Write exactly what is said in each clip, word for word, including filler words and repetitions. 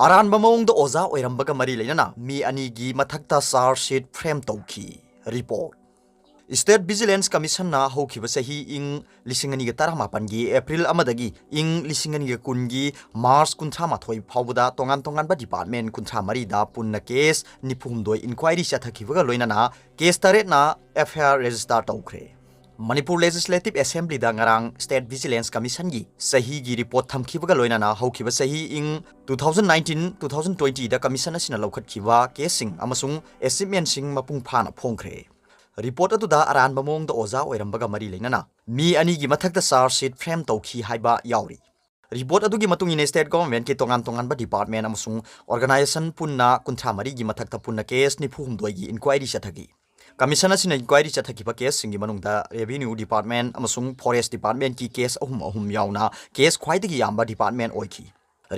ꯑꯔꯥꯟꯕ ꯃꯑꯣꯡꯗ ꯑꯣꯖꯥ ꯑꯣꯏꯔꯝꯕꯒ ꯃꯔꯤ ꯂꯩꯅꯅ ꯃꯤ ꯑꯅꯤꯒꯤ ꯃꯊꯛꯇ charge sheet frame ꯇꯧꯈꯤ꯫ Report. State Vigilance Commissionꯅ ꯍꯧꯈꯤꯕ ꯆꯍꯤ ꯏꯪ ꯂꯤꯁꯤꯡ ꯑꯅꯤꯒ ꯇꯔꯥꯃꯥꯄꯟꯒꯤ April ꯑꯃꯗꯒꯤ ꯏꯪ ꯂꯤꯁꯤꯡ ꯑꯅꯤꯒ ꯀꯨꯟꯒꯤ March ꯀꯨꯟꯊ꯭ꯔꯥ ꯃꯥꯊꯣꯏ ꯐꯥꯎꯕꯗ ꯇꯣꯉꯥꯟ ꯇꯣꯉꯥꯟꯕ department ꯀꯨꯟꯊ꯭ꯔꯥ ꯃꯔꯤꯗ ꯄꯨꯟꯅ case ꯅꯤꯐꯨ ꯍꯨꯝꯗꯣꯏ inquiry ꯆꯠꯊꯈꯤꯕꯒ ꯂꯣꯏꯅꯅ case ꯇꯔꯦꯠꯅ F I R register ꯇꯧꯈ꯭ꯔꯦ꯫ ꯃꯅꯤꯄꯨꯔ Legislative Assemblyꯗ ꯉꯔꯥꯡ State Vigilance Commissionꯒꯤ ꯆꯍꯤꯒꯤ report ꯊꯝꯈꯤꯕꯒ ꯂꯣꯏꯅꯅ ꯍꯧꯈꯤꯕ ꯆꯍꯤ ꯏꯪ two thousand nineteen, two thousand twentyꯗ commission ꯑꯁꯤꯅ ꯂꯧꯈꯠꯈꯤꯕ caseꯁꯤꯡ ꯑꯃꯁꯨꯡ achievementꯁꯤꯡ ꯃꯄꯨꯡ ꯐꯥꯅ ꯐꯣꯡꯈ꯭ꯔꯦ꯫ Report ꯑꯗꯨꯗ ꯑꯔꯥꯟꯕ ꯃꯑꯣꯡꯗ ꯑꯣꯖꯥ ꯑꯣꯏꯔꯝꯕꯒ ꯃꯔꯤ ꯂꯩꯅꯅ ꯃꯤ ꯑꯅꯤꯒꯤ ꯃꯊꯛꯇ charge sheet frame ꯇꯧꯈꯤ ꯍꯥꯏꯕ ꯌꯥꯎꯔꯤ꯫ Report ꯑꯗꯨꯒꯤ ꯃꯇꯨꯡ ꯏꯟꯅ state governmentꯀꯤ ꯇꯣꯉꯥꯟ ꯇꯣꯉꯥꯟꯕ department ꯑꯃꯁꯨꯡ organization ꯄꯨꯟꯅ ꯀꯨꯟꯊ꯭ꯔꯥ ꯃꯔꯤꯒꯤ ꯃꯊꯛꯇ ꯄꯨꯟꯅ case ꯅꯤꯐꯨ ꯍꯨꯝꯗꯣꯏꯒꯤ inquiry ꯆꯠꯊꯈꯤ꯫ Commission ꯑꯁꯤꯅ inquiry ꯆꯠꯊꯈꯤꯕ caseꯁꯤꯡꯒꯤ ꯃꯅꯨꯡꯗ Revenue Department ꯑꯃꯁꯨꯡ Forest Departmentꯀꯤ case ꯑꯍꯨꯝ ꯑꯍꯨꯝ ꯌꯥꯎꯅ case ꯈ꯭ꯋꯥꯏꯗꯒꯤ ꯌꯥꯝꯕ department ꯑꯣꯏꯈꯤ꯫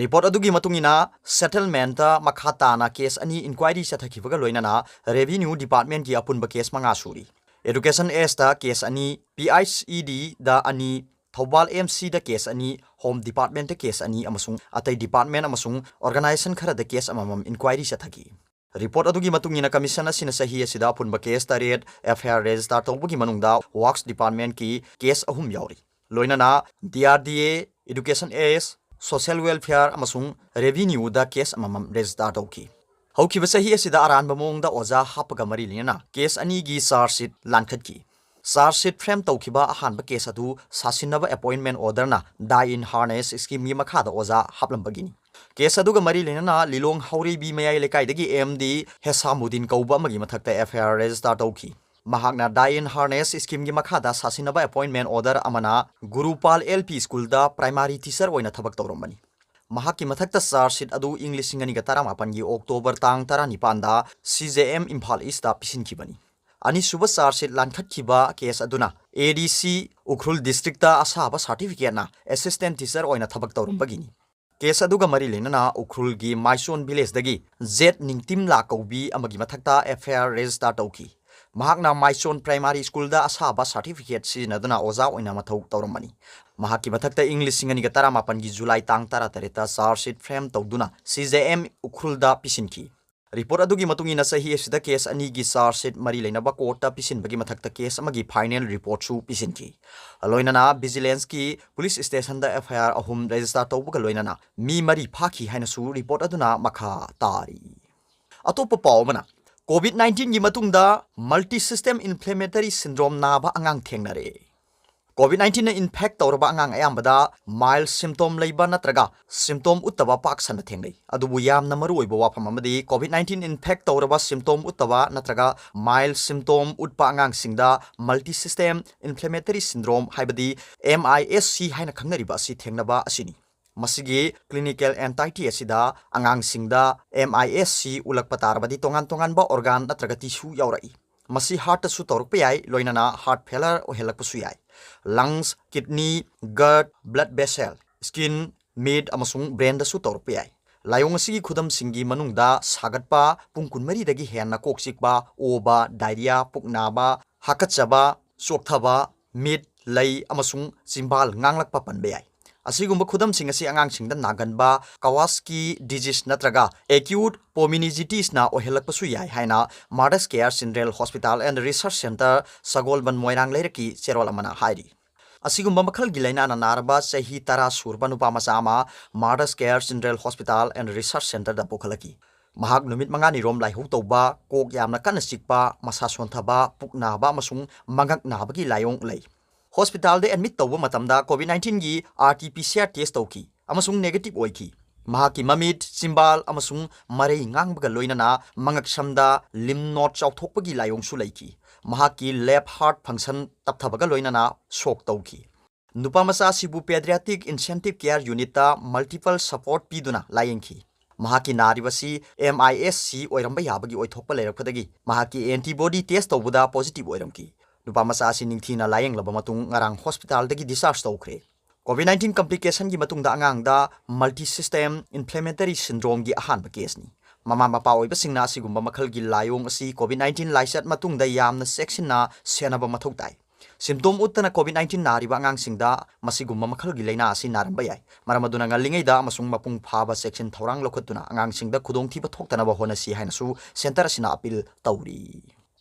Report ꯑꯗꯨꯒꯤ ꯃꯇꯨꯡ ꯏꯟꯅ settlementꯇ ꯃꯈꯥ ꯇꯥꯅ case ꯑꯅꯤ inquiry ꯆꯠꯊꯈꯤꯕꯒ ꯂꯣꯏꯅꯅ Revenue Departmentꯀꯤ ꯑꯄꯨꯟꯕ case ꯃꯉꯥ ꯁꯨꯔꯤ꯫ Education Sꯗ case ꯑꯅꯤ, P I C Edꯗ ꯑꯅꯤ, ꯊꯧꯕꯥꯜ M Cꯗ case ꯑꯅꯤ, Home Departmentꯇ case ꯑꯅꯤ ꯑꯃꯁꯨꯡ ꯑꯇꯩ department ꯑꯃꯁꯨꯡ organization ꯈꯔꯗ case ꯑꯃꯃꯝ inquiry ꯆꯠꯊꯈꯤ꯫ Report ꯑꯗꯨꯒꯤ ꯃꯇꯨꯡ ꯏꯟꯅ commission ꯑꯁꯤꯅ ꯆꯍꯤ ꯑꯁꯤꯗ ꯑꯄꯨꯟꯕ case ꯇꯔꯦꯠ F I R register ꯇꯧꯕꯒꯤ ꯃꯅꯨꯡꯗ Works Departmentꯀꯤ case ꯑꯍꯨꯝ ꯌꯥꯎꯔꯤ꯫ ꯂꯣꯏꯅꯅ D R D A, Education S, Social Welfare ꯑꯃꯁꯨꯡ Revenueꯗ case ꯑꯃꯃꯝ register ꯇꯧꯈꯤ꯫ ꯍꯧꯈꯤꯕ ꯆꯍꯤ ꯑꯁꯤꯗ ꯑꯔꯥꯟꯕ ꯃꯑꯣꯡꯗ ꯑꯣꯖꯥ ꯍꯥꯞꯄꯒ ꯃꯔꯤ ꯂꯩꯅꯅ case ꯑꯅꯤꯒꯤ charge sheet ꯂꯥꯟꯈꯠꯈꯤ꯫ Charge sheet frame ꯇꯧꯈꯤꯕ ꯑꯍꯥꯟꯕ case ꯑꯗꯨ ꯁꯥꯁꯤꯟꯅꯕ appointment orderꯅ Die in Harness schemeꯒꯤ ꯃꯈꯥꯗ ꯑꯣꯖꯥ ꯍꯥꯞꯂꯝꯕꯒꯤꯅꯤ꯫ Case ꯑꯗꯨꯒ ꯃꯔꯤ ꯂꯩꯅꯅ ꯂꯤꯂꯣꯡ ꯍꯥꯎꯔꯩꯕꯤ ꯃꯌꯥꯏ ꯂꯩꯀꯥꯏꯗꯒꯤ M D ꯍꯦꯁꯥꯃꯨꯗꯤꯟ ꯀꯧꯕ ꯑꯃꯒꯤ ꯃꯊꯛꯇ F I R register ꯇꯧꯈꯤ꯫ ꯃꯍꯥꯛꯅ Die in Harness schemeꯒꯤ ꯃꯈꯥꯗ ꯁꯥꯁꯤꯟꯅꯕ appointment order ꯑꯃꯅ ꯒꯨꯔꯨꯄꯥꯜ L P Schoolꯗ primary teacher ꯑꯣꯏꯅ ꯊꯕꯛ ꯇꯧꯔꯝꯕꯅꯤ꯫ ꯃꯍꯥꯛꯀꯤ ꯃꯊꯛꯇ charge sheet ꯑꯗꯨ ꯏꯪ ꯂꯤꯁꯤꯡ ꯑꯅꯤꯒ ꯇꯔꯥꯃꯥꯄꯟꯒꯤ October ꯇꯥꯡ ꯇꯔꯥꯅꯤꯄꯥꯟꯗ C J M Imphal Eastꯇ ꯄꯤꯁꯤꯟꯈꯤꯕꯅꯤ꯫ ꯑꯅꯤꯁꯨꯕ charge sheet ꯂꯥꯟꯈꯠꯈꯤꯕ case ꯑꯗꯨꯅ A D C ꯎꯈ꯭ꯔꯨꯜ districtꯇ ꯑꯁꯥꯕ certificateꯅ assistant teacher ꯑꯣꯏꯅ ꯊꯕꯛ ꯇꯧꯔꯝꯕꯒꯤꯅꯤ꯫ Case ꯑꯗꯨꯒ ꯃꯔꯤ ꯂꯩꯅꯅ ꯎꯈ꯭ꯔꯨꯜꯒꯤ ꯃꯥꯏꯆꯣꯟ villageꯗꯒꯤ Z ꯅꯤꯡꯇꯤꯝꯂꯥ ꯀꯧꯕꯤ ꯑꯃꯒꯤ ꯃꯊꯛꯇ F I R register ꯇꯧꯈꯤ꯫ ꯃꯍꯥꯛꯅ ꯃꯥꯏꯆꯣꯟ ꯄ꯭ꯔꯥꯏꯃꯥꯔꯤ ꯁ꯭ꯀꯨꯜꯗ ꯑꯁꯥꯕ ꯁꯥꯔꯇꯤꯐꯤꯀꯦꯠ ꯁꯤꯖꯤꯟꯅꯗꯨꯅ ꯑꯣꯖꯥ ꯑꯣꯏꯅ ꯃꯊꯧ ꯇꯧꯔꯝꯕꯅꯤ꯫ ꯃꯍꯥꯛꯀꯤ ꯃꯊꯛꯇ ꯏꯪ ꯂꯤꯁꯤꯡ ꯑꯅꯤꯒ ꯇꯔꯥꯃꯥꯄꯟꯒꯤ ꯖꯨꯂꯥꯏ ꯇꯥꯡ ꯇꯔꯥꯇꯔꯦꯠꯇ ꯆꯥꯔꯖ ꯁꯤꯠ ꯐ꯭ꯔꯦꯝ ꯇꯧꯗꯨꯅ ꯁꯤ ꯖꯦ ꯑꯦꯝ ꯎꯈ꯭ꯔꯨꯜꯗ ꯄꯤꯁꯤꯟꯈꯤ꯫ ꯔꯤꯄꯣꯔꯠ ꯑꯗꯨꯒꯤ ꯃꯇꯨꯡ ꯏꯟꯅ, ꯆꯍꯤ ꯑꯁꯤꯗ ꯀꯦꯁ ꯑꯅꯤꯒꯤ ꯆꯥꯔꯖ ꯁꯤꯠ ꯃꯔꯤ ꯂꯩꯅꯕ ꯀꯣꯔꯠꯇ ꯄꯤꯁꯤꯟꯕꯒꯤ ꯃꯊꯛꯇ ꯀꯦꯁ ꯑꯃꯒꯤ ꯐꯥꯏꯅꯦꯜ ꯔꯤꯄꯣꯔꯠꯁꯨ ꯄꯤꯁꯤꯟꯈꯤ꯫ ꯂꯣꯏꯅꯅ ꯚꯤꯖꯤꯂꯦꯟꯁꯀꯤ ꯄꯨꯂꯤꯁ ꯁ꯭ꯇꯦꯁꯟꯗ ꯑꯦꯐ ꯑꯥꯏ ꯑꯥꯔ ꯑꯍꯨꯝ ꯔꯦꯖꯤꯁꯇꯥꯔ ꯇꯧꯕꯒ ꯂꯣꯏꯅꯅ ꯃꯤ ꯃꯔꯤ ꯐꯥꯈꯤ ꯍꯥꯏꯅꯁꯨ ꯔꯤꯄꯣꯔꯠ ꯑꯗꯨꯅ ꯃꯈꯥ ꯇꯥꯔꯤ꯫ ꯑꯇꯣꯞꯄ ꯄꯥꯎ ꯑꯃꯅ, ꯀꯣꯚꯤꯗ ꯅꯥꯏꯟꯇꯤꯟꯒꯤ ꯃꯇꯨꯡꯗ ꯃꯜꯇꯤ ꯁꯤꯁꯇꯦꯝ ꯏꯟꯐ꯭ꯂꯦꯃꯦꯇꯔꯤ ꯁꯤꯟꯗ꯭ꯔꯣꯝ ꯅꯥꯕ ꯑꯉꯥꯡ ꯊꯦꯡꯅꯔꯦ꯫ ꯀꯣꯚꯤꯗ ꯅꯥꯏꯟꯇꯤꯟꯅ ꯏꯟꯐꯦꯛ ꯇꯧꯔꯕ ꯑꯉꯥꯡ ꯑꯌꯥꯝꯕꯗ ꯃꯥꯏꯜ ꯁꯤꯝꯇꯣꯝ ꯂꯩꯕ ꯅꯠꯇ꯭ꯔꯒ ꯁꯤꯝꯇꯣꯝ ꯎꯠꯇꯕ ꯄꯥꯛ ꯁꯟꯅ ꯊꯦꯡꯅꯩ꯫ ꯑꯗꯨꯕꯨ ꯌꯥꯝꯅ ꯃꯔꯨꯑꯣꯏꯕ ꯋꯥꯐꯝ ꯑꯃꯗꯤ, ꯀꯣꯚꯤꯗ ꯅꯥꯏꯟꯇꯤꯟ ꯏꯟꯐꯦꯛ ꯇꯧꯔꯕ ꯁꯤꯝꯇꯣꯝ ꯎꯠꯇꯕ ꯅꯠꯇ꯭ꯔꯒ ꯃꯥꯏꯜ ꯁꯤꯝꯇꯣꯝ ꯎꯠꯄ ꯑꯉꯥꯡꯁꯤꯡꯗ ꯃꯜꯇꯤ ꯁꯤꯁꯇꯦꯝ ꯏꯟꯐ꯭ꯂꯦꯃꯦꯇꯔꯤ ꯁꯤꯟꯗ꯭ꯔꯣꯝ, ꯍꯥꯏꯕꯗꯤ ꯑꯦꯝ ꯑꯥꯏ ꯑꯦꯁ ꯁꯤ ꯍꯥꯏꯅ ꯈꯪꯅꯔꯤꯕ ꯑꯁꯤ ꯊꯦꯡꯅꯕ ꯑꯁꯤꯅꯤ꯫ ꯃꯁꯤꯒꯤ ꯀ꯭ꯂꯤꯅꯤꯀꯦꯜ ꯑꯦꯟꯇꯥꯏꯇꯤ ꯑꯁꯤꯗ ꯑꯉꯥꯡꯁꯤꯡꯗ ꯑꯦꯝ ꯑꯥꯏ ꯑꯦꯁ ꯁꯤ ꯎꯠꯂꯛꯄ ꯇꯥꯔꯕꯗꯤ ꯇꯣꯉꯥꯟ ꯇꯣꯉꯥꯟꯕ ꯑꯣꯔꯒꯥꯟ ꯅꯠꯇ꯭ꯔꯒ ꯇꯤꯁꯨ ꯌꯥꯎꯔꯛꯏ꯫ ꯃꯁꯤ ꯍꯥꯔꯠꯇꯁꯨ ꯇꯧꯔꯛꯄ ꯌꯥꯏ, ꯂꯣꯏꯅꯅ ꯍꯥꯔꯠ ꯐꯦꯂꯔ ꯑꯣꯏꯍꯜꯂꯛꯄꯁꯨ ꯌꯥꯏ꯫ Lungs, kidney, gut, blood vessel, skin, meat ꯑꯃꯁꯨꯡ ꯕ꯭ꯔꯦꯟꯗꯁꯨ ꯇꯧꯔꯛꯄ ꯌꯥꯏ꯫ ꯂꯥꯏꯑꯣꯡ ꯑꯁꯤꯒꯤ ꯈꯨꯗꯝꯁꯤꯡꯒꯤ ꯃꯅꯨꯡꯗ ꯁꯥꯒꯠꯄ, ꯄꯨꯡ ꯀꯨꯟꯃꯔꯤꯗꯒꯤ ꯍꯦꯟꯅ ꯀꯣꯛ ꯆꯤꯛꯄ, ꯑꯣꯕ, ꯗꯥꯏꯔꯤꯌꯥ, ꯄꯨꯛ ꯅꯥꯕ, ꯍꯥꯀꯠꯆꯕ, ꯆꯣꯛꯊꯕ, ꯃꯤꯠ, ꯂꯩ ꯑꯃꯁꯨꯡ ꯆꯤꯝꯕꯥꯜ ꯉꯥꯡꯂꯛꯄ ꯄꯟꯕ ꯌꯥꯏ꯫ ꯑꯁꯤꯒꯨꯝꯕ ꯈꯨꯗꯝꯁꯤꯡ ꯑꯁꯤ ꯑꯉꯥꯡꯁꯤꯡꯗ ꯅꯥꯒꯟꯕ ꯀꯋꯥꯁꯀꯤ ꯗꯤꯖꯤꯁ ꯅꯠꯇ꯭ꯔꯒ ꯑꯦꯀ꯭ꯌꯨꯠ ꯄꯣꯃꯤꯅꯤꯖꯤꯇꯤꯁꯅ ꯑꯣꯏꯍꯜꯂꯛꯄꯁꯨ ꯌꯥꯏ ꯍꯥꯏꯅ mothers care general hospital and research centre, Sagolband, Moirang ꯂꯩꯔꯛꯀꯤ ꯆꯦꯔꯣꯜ ꯑꯃꯅ ꯍꯥꯏꯔꯤ꯫ ꯑꯁꯤꯒꯨꯝꯕ ꯃꯈꯜꯒꯤ ꯂꯥꯏꯅꯥꯅ ꯅꯥꯔꯕ ꯆꯍꯤ ꯇꯔꯥ ꯁꯨꯔꯕ ꯅꯨꯄꯥ ꯃꯆꯥ ꯑꯃ mothers care general hospital and research ꯁꯦꯟꯇꯔꯗ ꯄꯨꯈꯠꯂꯛꯈꯤ꯫ ꯃꯍꯥꯛ ꯅꯨꯃꯤꯠ ꯃꯉꯥꯅꯤꯔꯣꯝ ꯂꯥꯏꯍꯧ ꯇꯧꯕ, ꯀꯣꯛ ꯌꯥꯝꯅ ꯀꯟꯅ ꯆꯤꯛꯄ, ꯃꯁꯥ ꯁꯣꯟꯊꯕ, ꯄꯨꯛ ꯅꯥꯕ ꯑꯃꯁꯨꯡ ꯃꯉꯛ ꯅꯥꯕꯒꯤ ꯂꯥꯏꯑꯣꯡ ꯂꯩ꯫ ꯍꯣꯁꯄꯤꯇꯥꯜꯗ ꯑꯦꯗꯃꯤꯠ ꯇꯧꯕ ꯃꯇꯝꯗ ꯀꯣꯚꯤꯗ ꯅꯥꯏꯟꯇꯤꯟꯒꯤ R T P C R test ꯇꯧꯈꯤ ꯑꯃꯁꯨꯡ ꯅꯦꯒꯦꯇꯤꯚ ꯑꯣꯏꯈꯤ꯫ ꯃꯍꯥꯛꯀꯤ ꯃꯃꯤꯠ, ꯆꯤꯝꯕꯥꯜ ꯑꯃꯁꯨꯡ ꯃꯔꯩ ꯉꯥꯡꯕꯒ ꯂꯣꯏꯅꯅ ꯃꯉꯛ ꯁꯝꯗ ꯂꯤꯝꯐ ꯅꯣꯗ ꯆꯥꯎꯊꯣꯛꯄꯒꯤ ꯂꯥꯏꯑꯣꯡꯁꯨ ꯂꯩꯈꯤ꯫ ꯃꯍꯥꯛꯀꯤ ꯂꯦꯐ ꯍꯥꯔꯠ ꯐꯪꯁꯟ ꯇꯞꯊꯕꯒ ꯂꯣꯏꯅꯅ ꯁꯣꯛ ꯇꯧꯈꯤ꯫ ꯅꯨꯄꯥ ꯃꯆꯥ ꯑꯁꯤꯕꯨ ꯄꯦꯗ꯭ꯔꯤꯌꯥꯇꯤꯛ ꯏꯟꯇꯦꯟꯁꯤꯚ ꯀꯦꯌꯔ ꯌꯨꯅꯤꯠꯇ ꯃꯜꯇꯤꯄꯜ ꯁꯄꯣꯔꯠ ꯄꯤꯗꯨꯅ ꯂꯥꯌꯦꯡꯈꯤ꯫ ꯃꯍꯥꯛꯀꯤ ꯅꯥꯔꯤꯕꯁꯤ ꯑꯦꯝ ꯑꯥꯏ ꯑꯦꯁ ꯁꯤ ꯑꯣꯏꯔꯝꯕ ꯌꯥꯕꯒꯤ ꯑꯣꯏꯊꯣꯛꯄ ꯂꯩꯔꯛꯄꯗꯒꯤ ꯃꯍꯥꯛꯀꯤ ꯑꯦꯟꯇꯤꯕꯣꯗꯤ ꯇꯦꯁ ꯇꯧꯕꯗ ꯄꯣꯖꯤꯇꯤꯚ ꯑꯣꯏꯔꯝꯈꯤ꯫ ꯅꯨꯄꯥ ꯃꯆꯥ ꯑꯁꯤ ꯅꯤꯡꯊꯤꯅ ꯂꯥꯌꯦꯡꯂꯕ ꯃꯇꯨꯡ ꯉꯔꯥꯡ ꯍꯣꯁꯄꯤꯇꯥꯜꯗꯒꯤ ꯗꯤꯁꯆꯥꯔꯖ ꯇꯧꯈ꯭ꯔꯦ꯫ ꯀꯣꯚꯤꯗ ꯅꯥꯏꯟꯇꯤꯟ ꯀꯝꯄ꯭ꯂꯤꯀꯦꯁꯟꯒꯤ ꯃꯇꯨꯡꯗ ꯑꯉꯥꯡꯗ ꯃꯜꯇꯤ ꯁꯤꯁꯇꯦꯝ ꯏꯟꯐ꯭ꯂꯦꯃꯦꯇꯔꯤ ꯁꯤꯟꯗ꯭ꯔꯣꯝꯒꯤ ꯑꯍꯥꯟꯕ ꯀꯦꯁꯅꯤ꯫ ꯃꯃꯥ ꯃꯄꯥ ꯑꯣꯏꯕꯁꯤꯡꯅ ꯑꯁꯤꯒꯨꯝꯕ ꯃꯈꯜꯒꯤ ꯂꯥꯏꯑꯣꯡ ꯑꯁꯤ COVID nineteen ꯂꯥꯏꯆꯠ ꯃꯇꯨꯡꯗ ꯌꯥꯝꯅ ꯆꯦꯛꯁꯤꯟꯅ ꯁꯦꯟꯅꯕ ꯃꯊꯧ ꯇꯥꯏ꯫ Symptom ꯎꯠꯇꯅ COVID nineteen ꯅꯥꯔꯤꯕ ꯑꯉꯥꯡꯁꯤꯡꯗ ꯃꯁꯤꯒꯨꯝꯕ ꯃꯈꯜꯒꯤ ꯂꯥꯏꯅꯥ ꯑꯁꯤ ꯅꯥꯔꯝꯕ ꯌꯥꯏ꯫ ꯃꯔꯝ ꯑꯗꯨꯅ ꯉꯜꯂꯤꯉꯩꯗ ꯑꯃꯁꯨꯡ ꯃꯄꯨꯡ ꯐꯥꯕ ꯆꯦꯛꯁꯤꯟ ꯊꯧꯔꯥꯡ ꯂꯧꯈꯠꯇꯨꯅ ꯑꯉꯥꯡꯁꯤꯡꯗ ꯈꯨꯗꯣꯡꯊꯤꯕ ꯊꯣꯛꯇꯅꯕ ꯍꯣꯠꯅꯁꯤ ꯍꯥꯏꯅꯁꯨ center ꯑꯁꯤꯅ appeal ꯇꯧꯔꯤ꯫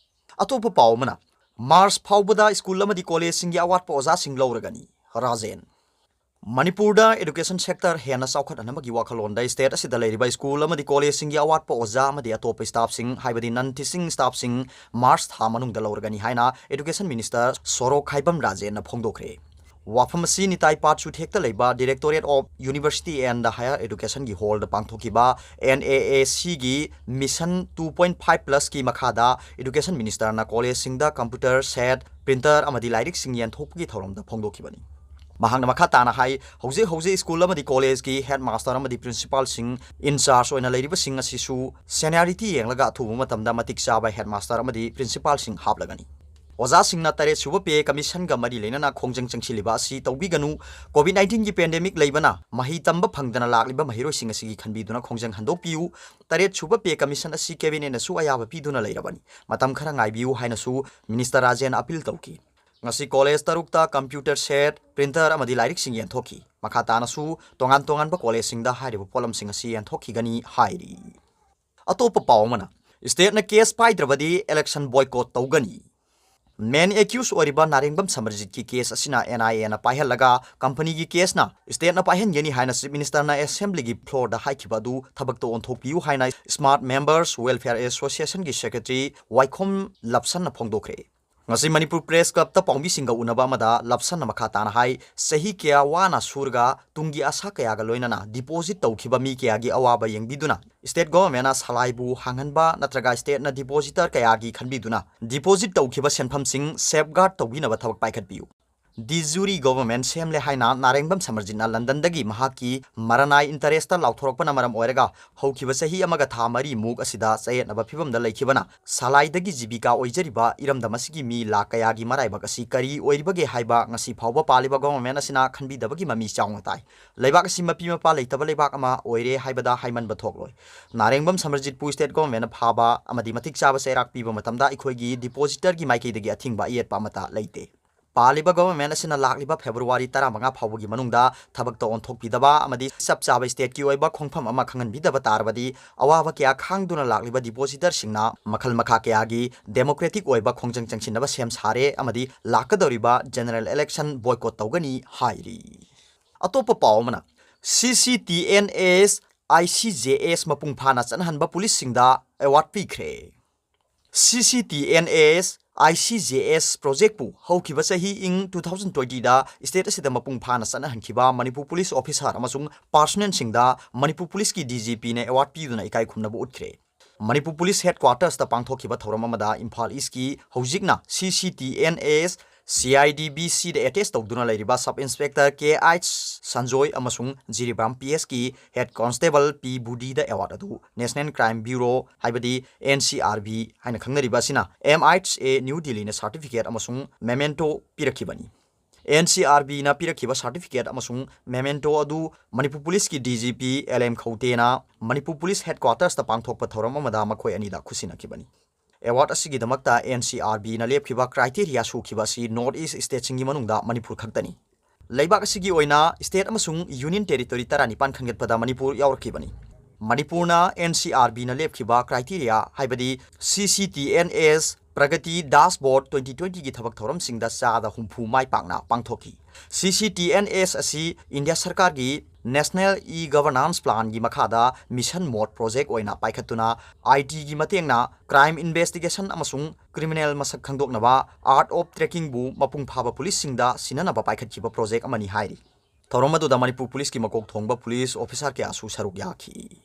ꯑꯇꯣꯞꯄ ꯄꯥꯎ ꯑꯃꯅ, March ꯐꯥꯎꯕꯗ ꯁ꯭ꯀꯨꯜ ꯑꯃꯗꯤ ꯀꯣꯂꯦꯖꯁꯤꯡꯒꯤ ꯑꯋꯥꯠꯄ ꯑꯣꯖꯥꯁꯤꯡ ꯂꯧꯔꯒꯅꯤ꯫ ꯔꯥꯖꯦꯟ꯫ ꯃꯅꯤꯄꯨꯔꯗ education sector ꯍꯦꯟꯅ ꯆꯥꯎꯈꯠꯍꯟꯅꯕꯒꯤ ꯋꯥꯈꯜꯂꯣꯟꯗ state ꯑꯁꯤꯗ ꯂꯩꯔꯤꯕ ꯁ꯭ꯀꯨꯜ ꯑꯃꯗꯤ ꯀꯣꯂꯦꯖꯁꯤꯡꯒꯤ ꯑꯋꯥꯠꯄ ꯑꯣꯖꯥ ꯑꯃꯗꯤ ꯑꯇꯣꯞꯄ staffꯁꯤꯡ, ꯍꯥꯏꯕꯗꯤ non teaching staffꯁꯤꯡ, March ꯊꯥ ꯃꯅꯨꯡꯗ ꯂꯧꯔꯒꯅꯤ ꯍꯥꯏꯅ education minister ꯁꯣꯔꯣꯛ ꯈꯥꯏꯕꯝ ꯔꯥꯖꯦꯟꯅ ꯐꯣꯡꯗꯣꯛꯈ꯭ꯔꯦ꯫ ꯋꯥꯐꯝ ꯑꯁꯤ ꯅꯤꯇꯥꯏ ꯄꯥꯠ ꯁꯨꯊꯦꯛꯇ ꯂꯩꯕ Directorate of University and Higher Educationꯒꯤ hallꯗ ꯄꯥꯡꯊꯣꯛꯈꯤꯕ NAACꯒꯤ Mission two point five plusꯀꯤ ꯃꯈꯥꯗ education ministerꯅ ꯀꯣꯂꯦꯖꯁꯤꯡꯗ computer set, printer ꯑꯃꯗꯤ ꯂꯥꯏꯔꯤꯛꯁꯤꯡ ꯌꯦꯟꯊꯣꯛꯄꯒꯤ ꯊꯧꯔꯝꯗ ꯐꯣꯡꯗꯣꯛꯈꯤꯕꯅꯤ꯫ ꯃꯍꯥꯛꯅ ꯃꯈꯥ ꯇꯥꯅ ꯍꯥꯏ, ꯍꯧꯖꯤꯛ ꯍꯧꯖꯤꯛ ꯁ꯭ꯀꯨꯜ ꯑꯃꯗꯤ ꯀꯣꯂꯦꯖꯀꯤ headmaster ꯑꯃꯗꯤ principalꯁꯤꯡ in charge ꯑꯣꯏꯅ ꯂꯩꯔꯤꯕꯁꯤꯡ ꯑꯁꯤꯁꯨ seniority ꯌꯦꯡꯂꯒ ꯑꯊꯨꯕ ꯃꯇꯝꯗ ꯃꯇꯤꯛ ꯆꯥꯕ headmaster ꯑꯃꯗꯤ principalꯁꯤꯡ ꯍꯥꯞꯂꯒꯅꯤ꯫ ꯑꯣꯖꯥꯁꯤꯡꯅ ꯇꯔꯦꯠ ꯁꯨꯕ pay commissionꯒ ꯃꯔꯤ ꯂꯩꯅꯅ ꯈꯣꯡꯖꯪ ꯆꯪꯁꯤꯜꯂꯤꯕ ꯑꯁꯤ ꯇꯧꯕꯤꯒꯅꯨ꯫ COVID nineteenꯒꯤ pandemic ꯂꯩꯕꯅ ꯃꯍꯩ ꯇꯝꯕ ꯐꯪꯗꯅ ꯂꯥꯛꯂꯤꯕ ꯃꯍꯩꯔꯣꯏꯁꯤꯡ ꯑꯁꯤꯒꯤ ꯈꯟꯕꯤꯗꯨꯅ ꯈꯣꯡꯖꯪ ꯍꯟꯗꯣꯛꯄꯤꯌꯨ꯫ ꯇꯔꯦꯠ ꯁꯨꯕ pay commission ꯑꯁꯤ cabinetꯅꯁꯨ ꯑꯌꯥꯕ ꯄꯤꯗꯨꯅ ꯂꯩꯔꯕꯅꯤ꯫ ꯃꯇꯝ ꯈꯔ ꯉꯥꯏꯕꯤꯌꯨ ꯍꯥꯏꯅꯁꯨ minister ꯔꯥꯖꯦꯟ appeal ꯇꯧꯈꯤ꯫ ꯉꯁꯤ ꯀꯣꯂꯦꯖ ꯇꯔꯨꯛꯇ computer set, printer ꯑꯃꯗꯤ ꯂꯥꯏꯔꯤꯛꯁꯤꯡ ꯌꯦꯟꯊꯣꯛꯈꯤ꯫ ꯃꯈꯥ ꯇꯥꯅꯁꯨ ꯇꯣꯉꯥꯟ ꯇꯣꯉꯥꯟꯕ ꯀꯣꯂꯦꯖꯁꯤꯡꯗ ꯍꯥꯏꯔꯤꯕ ꯄꯣꯠꯂꯝꯁꯤꯡ ꯑꯁꯤ ꯌꯦꯟꯊꯣꯛꯈꯤꯒꯅꯤ ꯍꯥꯏꯔꯤ꯫ ꯑꯇꯣꯞꯄ ꯄꯥꯎ ꯑꯃꯅ, stateꯅ case ꯄꯥꯏꯗ꯭ꯔꯕꯗꯤ election boycott ꯇꯧꯒꯅꯤ꯫ Main accused ꯑꯣꯏꯔꯤꯕ ꯅꯥꯔꯦꯡꯕꯝ ꯁꯃꯔꯖꯤꯠꯀꯤ case ꯑꯁꯤꯅ NIAꯅ ꯄꯥꯏꯍꯜꯂꯒ companyꯒꯤ caseꯅ stateꯅ ꯄꯥꯏꯍꯟꯒꯅꯤ ꯍꯥꯏꯅ chief ministerꯅ assemblyꯒꯤ floorꯗ ꯍꯥꯏꯈꯤꯕ ꯑꯗꯨ ꯊꯕꯛꯇ ꯑꯣꯟꯊꯣꯛꯄꯤꯌꯨ ꯍꯥꯏꯅ Smart Members Welfare Associationꯒꯤ secretary ꯋꯥꯏꯈꯣꯝ ꯂꯞꯁꯟꯅ ꯐꯣꯡꯗꯣꯛꯈ꯭ꯔꯦ꯫ ꯉꯁꯤ ꯃꯅꯤꯄꯨꯔ Press Clubꯇ ꯄꯥꯎꯃꯤꯁꯤꯡꯒ ꯎꯅꯕ ꯑꯃꯗ ꯂꯞꯁꯟꯅ ꯃꯈꯥ ꯇꯥꯅ ꯍꯥꯏ, ꯆꯍꯤ ꯀꯌꯥ ꯋꯥꯅ ꯁꯨꯔꯒ ꯇꯨꯡꯒꯤ ꯑꯁꯥ ꯀꯌꯥꯒ ꯂꯣꯏꯅꯅ deposit ꯇꯧꯈꯤꯕ ꯃꯤ ꯀꯌꯥꯒꯤ ꯑꯋꯥꯕ ꯌꯦꯡꯕꯤꯗꯨꯅ state governmentꯅ ꯁꯂꯥꯏꯕꯨ ꯍꯥꯡꯍꯟꯕ ꯅꯠꯇ꯭ꯔꯒ stateꯅ depositor ꯀꯌꯥꯒꯤ ꯈꯟꯕꯤꯗꯨꯅ deposit ꯇꯧꯈꯤꯕ ꯁꯦꯟꯐꯝꯁꯤꯡ safeguard ꯇꯧꯕꯤꯅꯕ ꯊꯕꯛ ꯄꯥꯏꯈꯠꯄꯤꯌꯨ꯫ De jure government ꯁꯦꯝꯂꯦ ꯍꯥꯏꯅ ꯅꯥꯔꯦꯡꯕꯝ ꯁꯃꯔꯖꯤꯠꯅ ꯂꯟꯗꯟꯗꯒꯤ ꯃꯍꯥꯛꯀꯤ ꯃꯔꯥꯅꯥꯏ interest ꯂꯥꯎꯊꯣꯔꯛꯄꯅ ꯃꯔꯝ ꯑꯣꯏꯔꯒ ꯍꯧꯈꯤꯕ ꯆꯍꯤ ꯑꯃꯒ ꯊꯥ ꯃꯔꯤꯃꯨꯛ ꯑꯁꯤꯗ ꯆꯌꯦꯠꯅꯕ ꯐꯤꯕꯝꯗ ꯂꯩꯈꯤꯕꯅ ꯁꯂꯥꯏꯗꯒꯤ ꯖꯤꯕꯤꯀꯥ ꯑꯣꯏꯖꯔꯤꯕ ꯏꯔꯝꯗꯝ ꯑꯁꯤꯒꯤ ꯃꯤ ꯂꯥꯈ ꯀꯌꯥꯒꯤ ꯃꯔꯥꯏꯕꯛ ꯑꯁꯤ ꯀꯔꯤ ꯑꯣꯏꯔꯤꯕꯒꯦ ꯍꯥꯏꯕ ꯉꯁꯤ ꯐꯥꯎꯕ ꯄꯥꯜꯂꯤꯕ government ꯑꯁꯤꯅ ꯈꯟꯕꯤꯗꯕꯒꯤ ꯃꯃꯤ ꯆꯥꯎꯅ ꯇꯥꯏ꯫ ꯂꯩꯕꯥꯛ ꯑꯁꯤ ꯃꯄꯤ ꯃꯄꯥ ꯂꯩꯇꯕ ꯂꯩꯕꯥꯛ ꯑꯃ ꯑꯣꯏꯔꯦ ꯍꯥꯏꯕꯗ ꯍꯥꯏꯃꯟꯕ ꯊꯣꯛꯂꯣꯏ꯫ ꯅꯥꯔꯦꯡꯕꯝ ꯁꯃꯔꯖꯤꯠꯄꯨ state government ꯐꯥꯕ ꯑꯃꯗꯤ ꯃꯇꯤꯛ ꯆꯥꯕ ꯆꯩꯔꯥꯛ ꯄꯤꯕ ꯃꯇꯝꯗ ꯑꯩꯈꯣꯏꯒꯤ depositorꯒꯤ ꯃꯥꯏꯀꯩꯗꯒꯤ ꯑꯊꯤꯡꯕ ꯑꯌꯦꯠꯄ ꯑꯃꯠꯇ ꯂꯩꯇꯦ꯫ ꯄꯥꯜꯂꯤꯕ government ꯑꯁꯤꯅ ꯂꯥꯛꯂꯤꯕ February ꯇꯔꯥꯃꯉꯥ ꯐꯥꯎꯕꯒꯤ ꯃꯅꯨꯡꯗ ꯊꯕꯛꯇ ꯑꯣꯟꯊꯣꯛꯄꯤꯗꯕ ꯑꯃꯗꯤ ꯆꯞ ꯆꯥꯕ stateꯀꯤ ꯑꯣꯏꯕ ꯈꯣꯡꯐꯝ ꯑꯃ ꯈꯪꯍꯟꯕꯤꯗꯕ ꯇꯥꯔꯕꯗꯤ, ꯑꯋꯥꯕ ꯀꯌꯥ ꯈꯥꯡꯗꯨꯅ ꯂꯥꯛꯂꯤꯕ depositorꯁꯤꯡꯅ ꯃꯈꯜ ꯃꯈꯥ ꯀꯌꯥꯒꯤ democratic ꯑꯣꯏꯕ ꯈꯣꯡꯖꯪ ꯆꯪꯁꯤꯟꯅꯕ ꯁꯦꯝ ꯁꯥꯔꯦ ꯑꯃꯗꯤ ꯂꯥꯛꯀꯗꯧꯔꯤꯕ general election boycott ꯇꯧꯒꯅꯤ ꯍꯥꯏꯔꯤ꯫ ꯑꯇꯣꯞꯄ ꯄꯥꯎ ꯑꯃꯅ, CCTNS ICJS ꯃꯄꯨꯡ ꯐꯥꯅ ꯆꯠꯅꯍꯟꯕ policeꯁꯤꯡꯗ award ꯄꯤꯈ꯭ꯔꯦ꯫ CCTNS ICJS projectꯄꯨ ꯍꯧꯈꯤꯕ ꯆꯍꯤ ꯏꯪ two thousand twentyꯗ state ꯑꯁꯤꯗ ꯃꯄꯨꯡ ꯐꯥꯅ ꯆꯠꯅꯍꯟꯈꯤꯕ ꯃꯅꯤꯄꯨꯔ police officer ꯑꯃꯁꯨꯡ personnelꯁꯤꯡꯗ ꯃꯅꯤꯄꯨꯔ policeꯀꯤ DGPꯅ award ꯄꯤꯗꯨꯅ ꯏꯀꯥꯏ ꯈꯨꯝꯅꯕ ꯎꯠꯈ꯭ꯔꯦ꯫ ꯃꯅꯤꯄꯨꯔ police headquartersꯇ ꯄꯥꯡꯊꯣꯛꯈꯤꯕ ꯊꯧꯔꯝ ꯑꯃꯗ ꯏꯝꯐꯥꯜ Eastꯀꯤ ꯍꯧꯖꯤꯛꯅ CCTNS CIDBCꯗ attach ꯇꯧꯗꯨꯅ ꯂꯩꯔꯤꯕ Sub Inspector K H Sanjoy ꯑꯃꯁꯨꯡ Jiribam PSꯀꯤ Head Constable P ꯕꯨꯙꯤꯗ award ꯑꯗꯨ National Crime Bureau, ꯍꯥꯏꯕꯗꯤ NCRB ꯍꯥꯏꯅ ꯈꯪꯅꯔꯤꯕ ꯑꯁꯤꯅ MHA New Delhiꯅ certificate ꯑꯃꯁꯨꯡ memento ꯄꯤꯔꯛꯈꯤꯕꯅꯤ꯫ NCRBꯅ ꯄꯤꯔꯛꯈꯤꯕ certificate ꯑꯃꯁꯨꯡ memento ꯑꯗꯨ Manipur policeꯀꯤ DGP L M ꯈꯧꯇꯦꯅ Manipur police headquartersꯇ ꯄꯥꯡꯊꯣꯛꯄ ꯊꯧꯔꯝ ꯑꯃꯗ ꯃꯈꯣꯏ ꯑꯅꯤꯗ ꯈꯨꯠꯁꯤꯟꯅꯈꯤꯕꯅꯤ꯫ Award ꯑꯁꯤꯒꯤꯗꯃꯛꯇ NCRBꯅ ꯂꯦꯞꯈꯤꯕ criteria ꯁꯨꯈꯤꯕ ꯑꯁꯤ North East stateꯁꯤꯡꯒꯤ ꯃꯅꯨꯡꯗ ꯃꯅꯤꯄꯨꯔ ꯈꯛꯇꯅꯤ꯫ ꯂꯩꯕꯥꯛ ꯑꯁꯤꯒꯤ ꯑꯣꯏꯅ state ꯑꯃꯁꯨꯡ union territory ꯇꯔꯥꯅꯤꯄꯥꯟ ꯈꯟꯒꯠꯄꯗ ꯃꯅꯤꯄꯨꯔ ꯌꯥꯎꯔꯛꯈꯤꯕꯅꯤ꯫ ꯃꯅꯤꯄꯨꯔꯅ NCRBꯅ ꯂꯦꯞꯈꯤꯕ criteria, ꯍꯥꯏꯕꯗꯤ CCTNS Pragati Dashboard twenty twentyꯒꯤ ꯊꯕꯛ ꯊꯧꯔꯝꯁꯤꯡꯗ ꯆꯥꯗ ꯍꯨꯝꯐꯨ ꯃꯥꯏ ꯄꯥꯛꯅ ꯄꯥꯡꯊꯣꯛꯈꯤ꯫ CCTNS ꯑꯁꯤ ꯏꯟꯗꯤꯌꯥ ꯁꯔꯀꯥꯔꯒꯤ National E-Governance Planꯒꯤ ꯃꯈꯥꯗ mission mode project ꯑꯣꯏꯅ ꯄꯥꯏꯈꯠꯇꯨꯅ ITꯒꯤ ꯃꯇꯦꯡꯅ crime investigation ꯑꯃꯁꯨꯡ criminal ꯃꯁꯛ ꯈꯪꯗꯣꯛꯅꯕ art of trackingꯕꯨ ꯃꯄꯨꯡ ꯐꯥꯕ policeꯁꯤꯡꯗ ꯁꯤꯟꯅꯅꯕ ꯄꯥꯏꯈꯠꯈꯤꯕ project ꯑꯃꯅꯤ ꯍꯥꯏꯔꯤ꯫ ꯊꯧꯔꯝ ꯑꯗꯨꯗ ꯃꯅꯤꯄꯨꯔ policeꯀꯤ ꯃꯀꯣꯛ ꯊꯣꯡꯕ police officer ꯀꯌꯥꯁꯨ ꯁꯔꯨꯛ ꯌꯥꯈꯤ꯫